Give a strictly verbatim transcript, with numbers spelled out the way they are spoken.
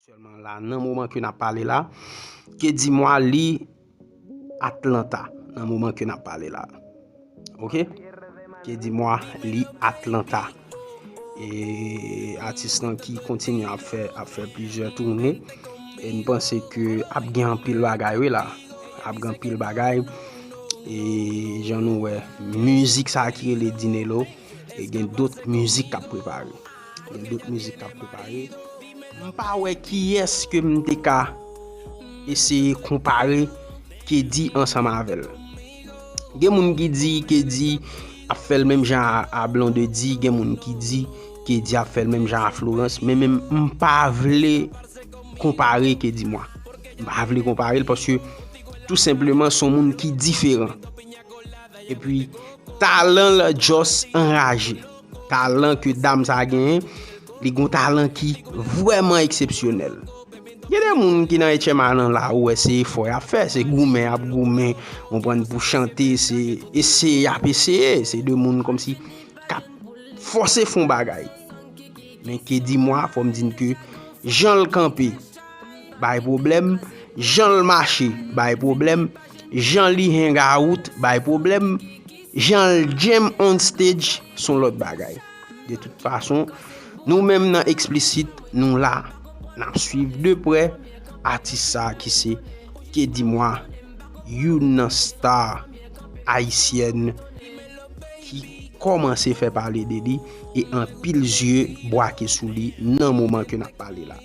Aktyèlman la, nan moman ke n ap pale la, Kedimwa li Atlanta, nan moman ke n ap pale la. Ok? Kedimwa li Atlanta. E atis lan ki kontinye ap fè, ap fè plizyè toune. E m panse ke ap gen anpil bagay, wi, la. Ap gen anpil bagay. E jan nou wè, mizik sa ki rele Dinelo, e gen dòt mizik k ap prepare. Gen dòt mizik k ap prepare. M pa wè kiyès ke m te ka eseye konpare Kedi ansanm avè l. Gen moun ki di Kedi ap fè l menm jan a, a Blondedy, gen moun ki di Kedi ap fè l menm jan a Florence, men menm m pa vle konpare Kedimwa. M pa vle konpare l paske tou senpleman se yon moun ki diferan. Epi talan l just anraje. Talan ke dam sa genyen, li gon talan ki vrèman eksepsyonèl. Gen de moun ki nan H M A lan la, ou wè se efò y ap fè, se goumen y ap goumen, konprann, pou chante, se eseye y ap eseye, se de moun kòmsi k ap fòse fè yon bagay. Men Kedimwa, fò m di n ke jan l kanpe bay pwoblèm, jan l mache bay pwoblèm, jan li hang out bay pwoblèm, jan l jam on stage se yon lòt bagay. De tout fason, nou menm nan Eksplisit, nou la, n ap swiv de prè atis sa ki se Kedimwa, youn nan star ayisyèn ki kòmanse fè pale de li e anpil zye bwake sou li nan moman ke n ap pale la.